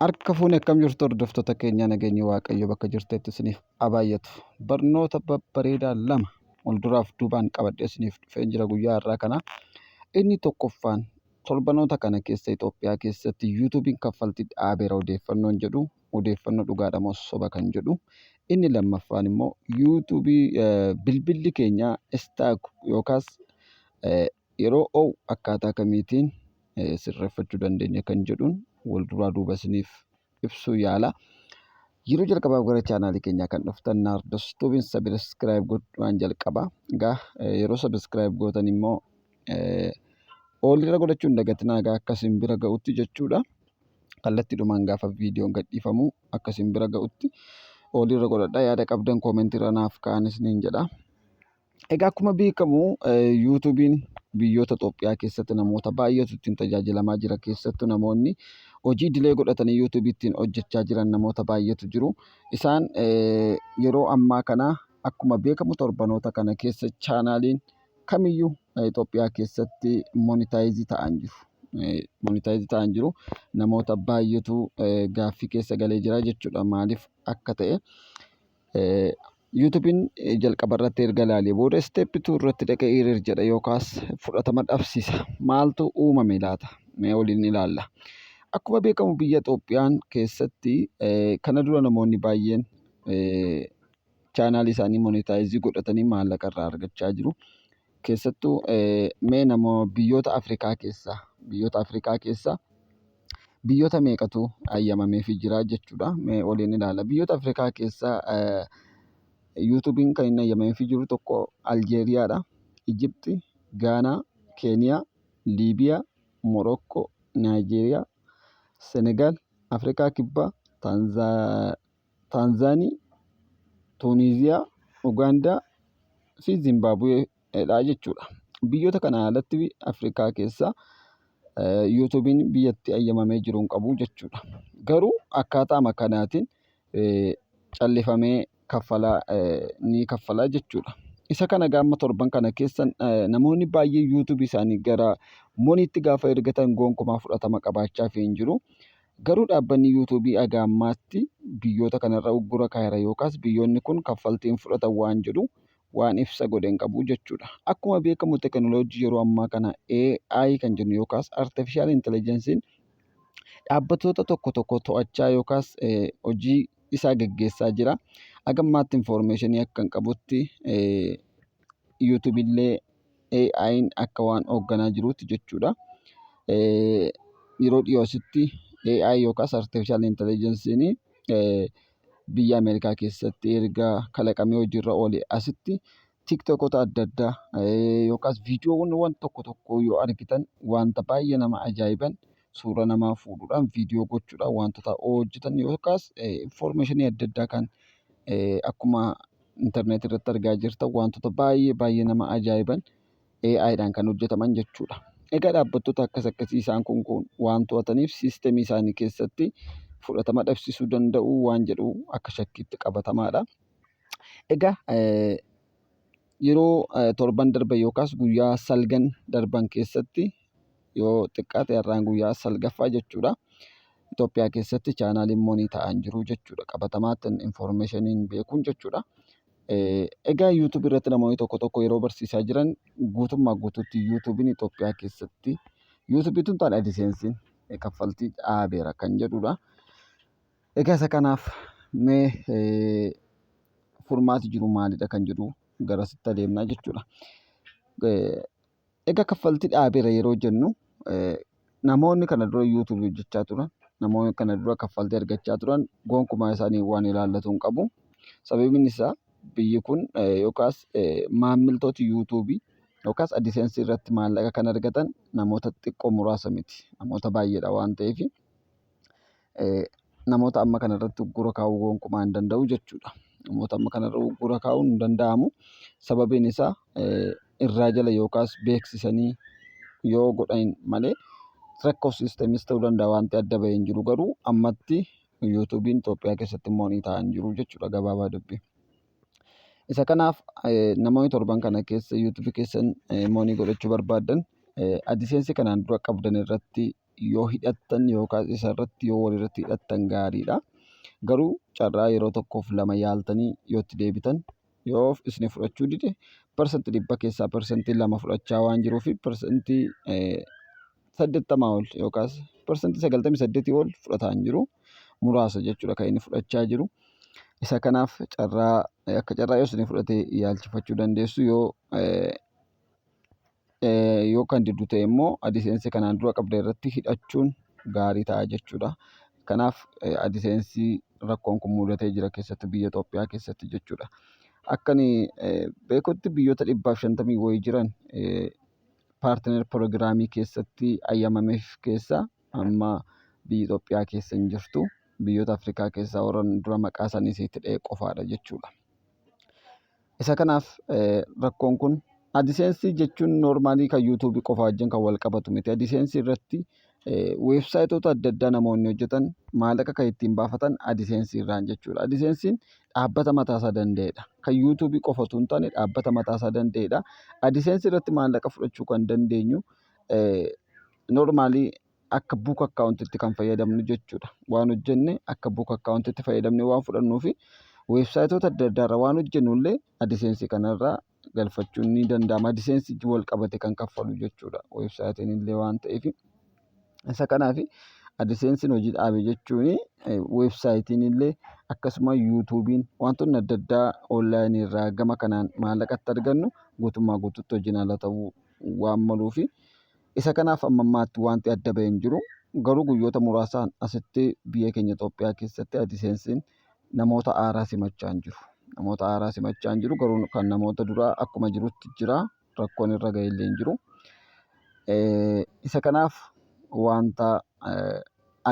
Harka fuune, akkam jirtu hordoftoota keenya? Nageenyi Waaqayyo bakka jirtetti isiniif haa baay'atu. Barnoota babbareedaa lama wal duraaf duubaan qabadhee isiniif dhufeen jira guyyaa har'aa kana. Inni tokkoffaan, torbanoota kana keessa Itoophiyaa keessatti YouTube'n kaffaltii dhaabeera odeeffannoon jedhu odeeffannoo dhugaadha moo soba kan jedhu. Inni lammaffaan immoo YouTube bilbilli keenya stuck yookaas yeroo ho'u akkaataa kamiitiin sirreeffachuu dandeenya kan jedhuun wal duraa duuba isiniif ibsuu yaala. Yeroo jalqabaaf gara chaanaalii keenyaa kan dhuftan, Naardos Tuubiin subscribe gochuudhaan jalqaba. Egaa yeroo subscribe gootan immoo all irra godhachuu hin dagatinaa, egaa akka isin bira ga'utti jechuudha. Kallattiidhumaan gaafa viidiyoon gadhiifamu akka isin bira ga'utti all irra godhadha. Yaada qabdan koomentii irra naaf kaa'an isiniin jedha. Egaa akkuma beekamu YouTube'n biyyoota Itoophiyaa keessatti namoota baay'eetu ittiin tajaajilamaa jira. Keessattuu namoonni hojii idilee godhatanii YouTube ittiin hojjechaa jiran namoota baay'eetu jiru. Isaan yeroo ammaa kana akkuma beekamu torbanoota kana keessa chaanaaliin kamiyyuu Itoophiyaa keessatti monetize ta'an jiru. Monetize ta'an jiru. Namoota baay'eetu gaaffii keessa galee jira jechuudha. Maaliif akka ta'e YouTube'n jalqaba irratti erga ilaalee booda step 2 irratti dhaqee error jedha yookaas fudhatama dhabsiisa. Maaltu uumame laata? Mee waliin ilaalla. Akkuma beekamu biyya Itoophiyaan keessatti kana dura namoonni baay'een chaanaalii isaanii monetize godhatanii maallaqa irraa argachaa jiru. Keessattuu mee namoo biyyoota Afrikaa keessaa biyyoota meeqatu hayyamameefii jira jechuudha. Mee waliin ilaalla. Biyyoota Afrikaa keessaa YouTube'n kan inni hayyamameefii jiru tokko Aljeeriyaadha, Ijipti, Gaanaa, Keeniyaa, Liibiyaa, Morokkoo, Naayijeeriyaa, Senegaal, Afrikaa Kibbaa, Taanzaanii, Tuuniziyaa, Ugaandaa fi Zimbaabuweedha jechuudha. Biyyoota kana alatti Afrikaa keessaa YouTube'n biyyatti hayyamamee jiru hin qabu jechuudha. Garuu akkaataama kanaatiin callifamee kaffalaa ni kaffalaa jechuudha. Isa kana gaama torban kana keessa namoonni baay'een YouTube isaanii gara moniitti gaafa ergatan gonkumaa fudhatama qabaachaa hin jiru. Garuu dhaabbanni YouTube haga ammaatti biyyoota kanarra uggura kaa'eera yookaas biyyoonni kun kaffaltii hin fudhatan waan jedhu waan ibsa godhe hin qabu jechuudha. Akkuma beekamu teknooloojii yeroo ammaa kana AI kan jennu yookaas Artificial Intelligence'n dhaabbatoota tokko tokko to'achaa yookaas hojii isaa geggeessaa jira. Haga ammaatti informationii akka hin qabutti YouTube illee AI'n akka waan hoogganaa jiruutti jechuudha. Yeroo dhiyoo asitti AI yookaas Artificial Intelligence'n biyya Ameerikaa keessatti erga kalaqamee hojiirra oole asitti TikTookota adda addaa yookaas viidiyoowwan tokko tokko yoo argitan wanta baay'ee nama ajaa'iban, suura namaa fuudhuudhaan viidiyoo gochuudhaan wantoota hojjetan yookaas informationii adda addaa kan akkuma intarneetii irratti argaa jirtan wantoota baay'ee baay'ee nama ajaa'iban AI'dhaan kan hojjetaman jechuudha. Egaa dhaabbattoota akkas akkasii isaan kun waan to'ataniif siistemii isaanii keessatti fudhatama dhabsiisuu danda'u waan jedhu akka shakkiitti qabatamaadha. Egaa yeroo torban darban yookaas guyyaa salgan darban keessatti, yoo xiqqaate har'aan guyyaa salgaffaa jechuudha. Itoophiyaa keessatti chaanaaliin monii ta'an jiru jechuudha. Qabatamaatti informationiin beekuun jechuudha. Egaa YouTube irratti namoonni tokko tokko yeroo barsiisaa jiran guutummaa guutuutti YouTube'n Itoophiyaa keessatti YouTube'n tun taane AdSense'n kaffaltii dhaabeera kan jedhudha. Egaa isa kanaaf mee furmaati jiru maalidha kan jedhu garasitti adeemnaa jechuudha. Egaa kaffaltii dhaabeera yeroo jennu, namoonni kana dura YouTube hojjechaa turan, namoonni kana dura kaffaltii argachaa turan gonkumaa isaanii waan ilaallatu hin qabu. Sababiin isaa biyyi kun yookaas maammiltooti YouTube yookaas AdSense irratti maallaqa kan argatan namoota xiqqoo muraasa miti. Namoota baay'eedha waan ta'eef namoota amma kana irratti uggura kaa'uu gonkumaa hin danda'u jechuudha. Namoota amma kana irra uggura kaa'uun hin danda'amu. Sababiin isaa irraa jala yookaas beeksisanii yoo godhan malee rakkoo siisteemis ta'uu danda'a, wanti adda bahee hin jiru, garuu ammatti YouTube'n Itoophiyaa keessatti monii ta'aa hin jiru jechuudha gabaabaa dubbii. Isa kanaaf namoonni torban kana keessa YouTube keessan monii godhachuu barbaaddan AdSense kanaan dura qabdan irratti yoo hidhattan yookaas isa irratti yoo walirratti hidhattan gaariidha. Garuu carraa yeroo tokkoof lama yaaltanii yoo itti deebitan yoo isin fudhachuu dide, 100% keessaa 2% fudhachaa waan jiruuf, 80% ol yookaas 98% ol fudhataa hin jiru. Muraasa jechuudha kan inni fudhachaa jiru. Isa kanaaf carraa akka carraa yoo isin fudhate yaalchifachuu dandeessu. Yoo kan diddu ta'e immoo AdSense kanaan dura qabda irratti hidhachuun gaarii ta'a jechuudha. Kanaaf AdSense rakkoon kun mudatee jira, keessattuu biyya Itoophiyaa keessatti jechuudha. Akka ani beekutti biyyoota 150 wayii jiran partner programii keessatti ayyamameef keessa amma biyyi Itoophiyaa keessa hin jirtu. Biyyoota Afrikaa keessaa warra dura maqaa isaanii isitti dha'e qofaadha jechuudha. Isa kanaaf rakkoon kun AdSense jechuun normalii kan YouTubeii qofa wajjin kan wal qabatu miti. AdSense irratti weebsaayitoota adda addaa namoonni hojjetan maallaqa kan ittiin baafatan AdSense irraan jechuudha. AdSense'n dhaabbata mataasaa danda'edha. Kan YouTubeii qofa otoo hin taane dhaabbata mataasaa danda'edha. AdSense irratti maallaqa fudhachuu kan dandeenyu normalii akka book accountitti kan fayyadamnu jechuudha. Waan hojjenne akka book accountitti fayyadamnee waan fudhannuu fi weebsaayitoota adda addaa irra waan hojjennu illee AdSense kanarraa galfachuun ni danda'ama. AdSense wal qabate kan kaffalu jechuudha. Weebsaayitiin illee waan ta'eef. Isa kanaaf AdSense'n hojii dhaabe jechuun weebsaayitiin illee akkasuma YouTubeiin wantoonni adda addaa onlineii irraa gama kanaan maallaqatti argannu guutummaa guutuutti hojiin ala ta'uu waan maluufi isa kanaaf amma ammaatti wanti adda bahee hin jiru. Garuu guyyoota muraasaan asitti biyya keenya Itoophiyaa keessatti AdSense'n namoota haaraa simachaa hin jiru. Namoota haaraa simachaa hin jiru, garuu kan namoota duraa akkuma jirutti jira. Rakkoon irra ga'e illee hin jiru. Isa kanaaf wanta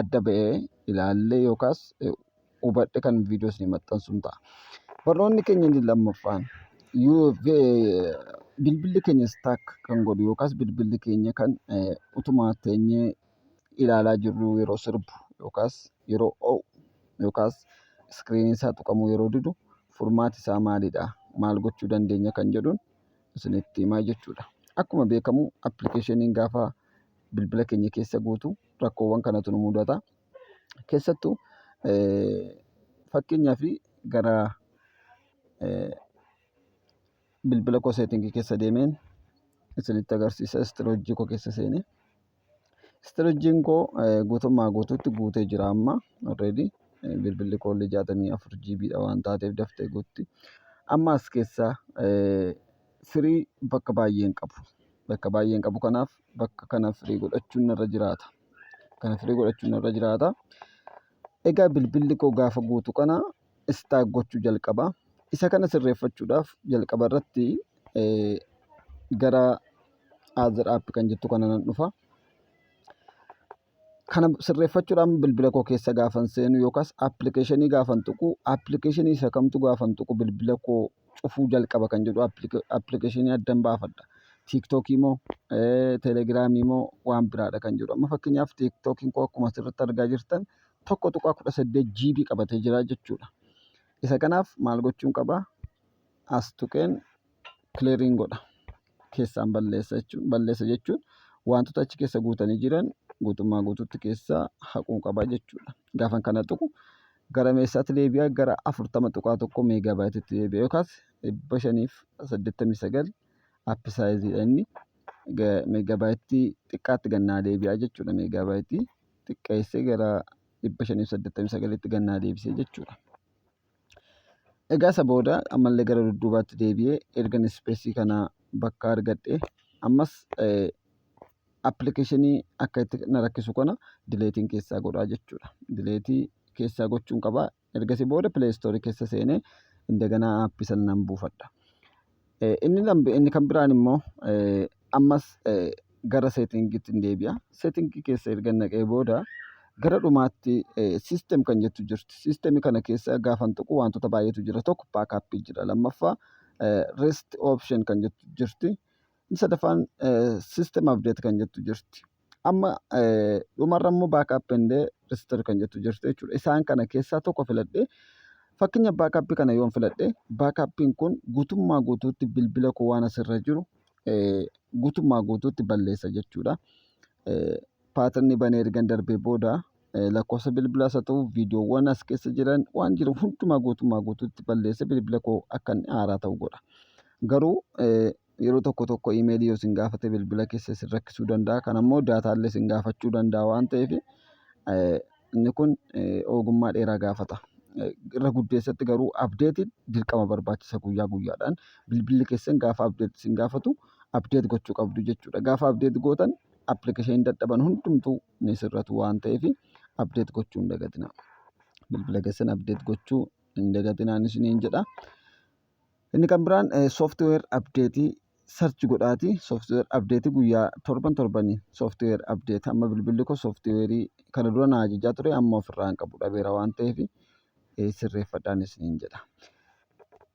adda ba'ee ilaallee yookaas hubadhe kan viidiyoo isin maxxansuun ta'a. Barnoonni keenya inni lammaffaan bilbilli keenya stuck kan godhu yookaas bilbilli keenya kan utuma teenyee ilaalaa jirru yeroo sirbu yookaas yeroo ho'u yookaas screeniin isaa tuqamuu yeroo didu furmaati isaa maalidha? Maal gochuu dandeenya kan jedhuun isinitti himaa jechuudha. Akkuma beekamu applicationiin gaafa bilbila keenya keessa guutu rakkoowwan kanatu nu mudata. Keessattuu fakkeenyaaf gara bilbila koo settingii keessa deemeen isinitti agarsiisa, storageii koo keessa seenee. Storageiin koo guutummaa guutuutti guutee jira amma already, bilbilli koo illee 64 GB dha waan taateef daftee guutti. Amma as keessaa free bakka baay'een qabu. Bakka baay'een qabu, kanaaf bakka kana free godhachuun narra jiraata. Kana free godhachuun narra jiraata. Egaa bilbilli koo gaafa guutu kana stuck gochuu jalqaba. Isa kana sirreeffachuudhaaf jalqaba irratti gara other app kan jettu kana nan dhufa. Kana sirreeffachuudhaan bilbila koo keessa gaafan seenu yookaas applicationii gaafan tuqu, applicationii isa kamtu gaafan tuqu bilbila koo cufuu jalqaba kan jedhu applicationii addan baafadha. TikTokii moo Telegramii moo waan biraadha kan jedhu. Amma fakkeenyaaf TikTokiin koo akkuma asirratti argaa jirtan 1.18 GB qabatee jira jechuudha. Isa kanaaf maal gochuun qabaa? As tuqeen clearing godha. Keessaan balleessa jechuun, balleessa jechuun wantoota achi keessa guutanii jiran guutummaa guutuutti keessaa haquun qabaa jechuudha. Gaafan kana tuqu gara meessaatti deebi'a? Gara 40.1 megabyteitti deebi'a yookaas 589 app sizeiidha inni. Megabyteii xiqqaatti gannaa deebi'a jechuudha. Megabyteii xiqqeessee gara 589tti gannaa deebisee jechuudha. Egaa isa booda ammallee gara dudduubaatti deebi'ee ergan spaceii kana bakka argadhe ammas applicationii akka itti na rakkisu kana deleteiin keessaa godhaa jechuudha. Deleteii keessaa gochuun qabaa. Ergasii booda Play Storeii keessa seenee indaganaa appii sana nan buufadha. Inni kan biraan immoo ammas gara settingiitti hin deebi'a. Settingii keessa erga naqee booda gara dhumaatti system kan jettu jirti. Systemii kana keessa gaafan tuqu wantoota baay'eetu jira. Tokko backupii jira. Lammaffaa restore option kan jettu jirti. Inni sadaffaan system update kan jettu jirti. Amma dhumarra immoo backup and restore kan jettu jirti jechuudha. Isaan kana keessaa tokko filadhee, fakkeenya backupii kana yoon filadhe, backupiin kun guutummaa guutuutti bilbila koo waan asirra jiru guutummaa guutuutti balleessa jechuudha. Pattern banee ergan darbee booda lakkoofsa bilbilaas haa ta'u, viidiyoowwan as keessa jiran, waan jiru hundumaa guutummaa guutuutti balleessee bilbila koo akka inni haaraa ta'u godha. Garuu yeroo tokko tokko iimeelii yoo isin gaafate bilbila keessa isin rakkisuu danda'a. Kan ammoo daataallee isin gaafachuu danda'a waan ta'eef, inni kun ogummaa dheeraa gaafata. Irra guddeessatti garuu updateiin dirqama barbaachisa. Guyyaa guyyaadhaan bilbilli keessan gaafa update isin gaafatu update gochuu qabdu jechuudha. Gaafa update gootan appilikeeshinii dadhaban hundumtuu ni sirratu waan ta'eef, update gochuu hin dagatinaa. Bilbila keessan update gochuu hin dagatinaan isiniin jedha. Inni kan biraan software update search godhaati. Software update guyyaa torban torbanii software update. Amma bilbilli koo software kana dura na ajajaa ture, amma ofirraa hin qabu, dhabeera waan ta'eef, sirreeffadhaan isiniin jedha.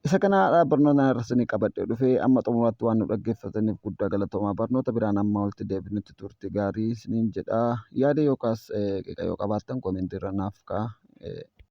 Isa kana barnoota irra isinii qabadhee dhufee, amma xumuraatti waan nu dhaggeeffataniif guddaa galatoomaa. Barnoota biraan amma walitti deebinutti turte gaarii isiniin jedha. Yaada yookaas qeeqa yoo qabaattan commentii irra naaf ka'a.